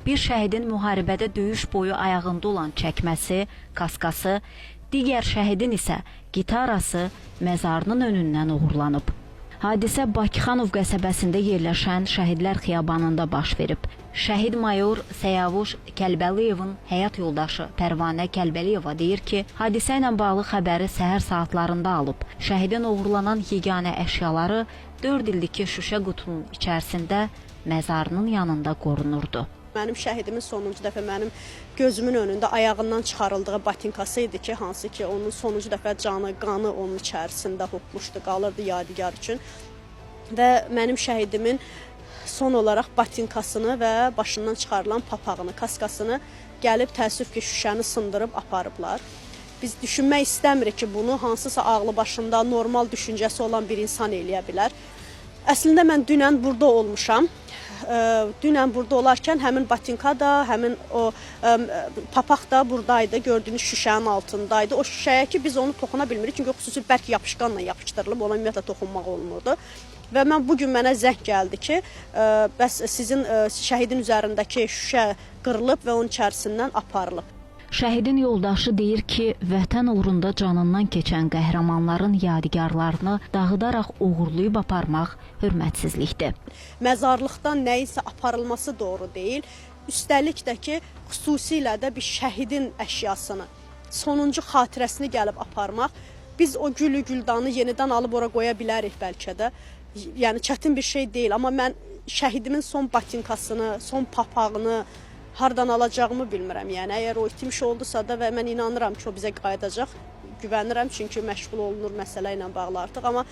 Bir şəhidin müharibədə döyüş boyu ayağında olan çəkməsi, kaskası, digər şəhidin isə gitarası məzarının önündən oğurlanıb. Hadisə Bakıxanov qəsəbəsində yerləşən Şəhidlər Xiyabanında baş verib. Şəhid mayor Səyavuş Kəlbəliyevin həyat yoldaşı Pərvanə Kəlbəliyeva deyir ki, hadisə ilə bağlı xəbəri səhər saatlarında alıb. Şəhidin oğurlanan yeganə əşyaları 4 ildir ki, şüşə qutunun içərisində məzarının yanında qorunurdu. Mənim şəhidimin sonuncu dəfə mənim gözümün önündə ayağından çıxarıldığı batinkası idi ki, hansı ki onun sonuncu dəfə canı, qanı onun içərisində hopmuşdu, qalırdı yadigar üçün. Və mənim şəhidimin son olaraq batinkasını və başından çıxarılan papağını, kaskasını gəlib təəssüf ki, şüşəni sındırıb aparıblar. Biz düşünmək istəmirik ki, bunu hansısa ağlı başında normal düşüncəsi olan bir insan eləyə bilər. Əslində mən dünən burada olmuşam. Dünən burada olarkən həmin batinka da, həmin o papaq da buradaydı, gördüyünüz şüşənin altındaydı. O şüşəyə ki biz onu toxuna bilmirik, çünki o xüsusi bərk yapışqanla yapışdırılıb, ona ümumiyyətlə toxunmaq olmurdu. Və mən bu gün mənə zəng gəldi ki, bəs sizin şəhidin üzərindəki şüşə qırılıb və onun içərisindən aparılıb. Şəhidin yoldaşı deyir ki, vətən uğrunda canından keçən qəhrəmanların yadigarlarını dağıdaraq oğurlayıb aparmaq hörmətsizlikdir. Məzarlıqdan nəyisə aparılması doğru deyil. Üstəlik də ki, xüsusilə də bir şəhidin əşyasını, sonuncu xatirəsini gəlib aparmaq, biz o gülü güldanı yenidən alıb ora qoya bilərik bəlkə də. Yəni çətin bir şey deyil, amma mən şəhidimin son batinkasını, son papağını hardan alacağımı bilmirəm. Yəni əgər o itmiş oldusa da və mən inanıram ki, o bizə qayıdacaq. Güvənirəm, çünki məşğul olunur məsələ ilə bağlı artıq, amma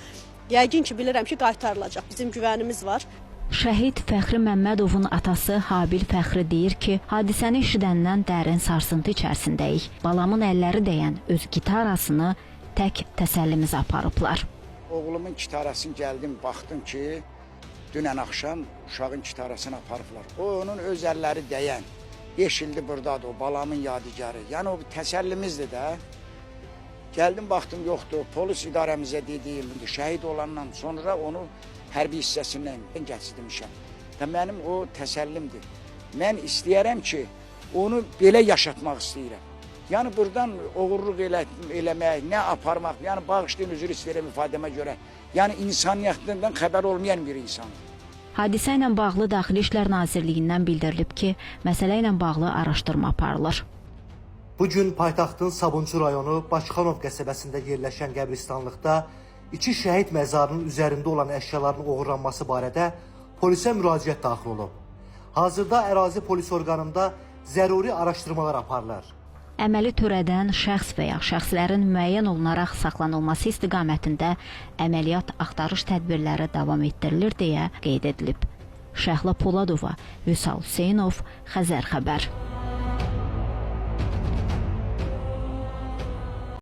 yəqin ki, bilirəm ki, qaytarılacaq. Bizim güvənimiz var. Şəhid Fəxri Məmmədovun atası Habil Fəxri deyir ki, hadisəni eşidəndən dərin sarsıntı içərisindəyik. Balamın əlləri dəyən öz gitarasını tək təsəllimiz aparıblar. Oğlumun gitarasını gəldim, baxdım ki, dünən axşam uşağın gitarasını aparıblar. O, onun öz əlləri dəyən, 5 ildir buradadır, o balamın yadigarı. Yəni o bir təsəllimizdir də. Gəldim, baxdım, yoxdur. Polis idarəmizə dediyim, şəhid olandan sonra onu hərbi hissəsindən gətirmişəm. Və mənim o təsəllimdir. Mən istəyərəm ki, onu belə yaşatmaq istəyirəm. Yəni buradan oğurluq eləmək, nə aparmaq, yəni bağışlayın, üzr istəyirəm ifadəmə görə. Yəni insaniyyətindən xəbər olmayan bir insandır. Hadisə ilə bağlı Daxili İşlər Nazirliyindən bildirilib ki, məsələ ilə bağlı araşdırma aparılır. Bu gün paytaxtın Sabunçu rayonu Bakıxanov qəsəbəsində yerləşən qəbristanlıqda iki şəhid məzarının üzərində olan əşyaların oğurlanması barədə polisə müraciət daxil olub. Hazırda ərazi polis orqanında zəruri araşdırmalar aparılır. Əməli törədən şəxs və ya şəxslərin müəyyən olunaraq saxlanılması istiqamətində əməliyyat axtarış tədbirləri davam etdirilir deyə qeyd edilib. Şəhla Poladova, Vüsal Hüseynov, Xəzər xəbər.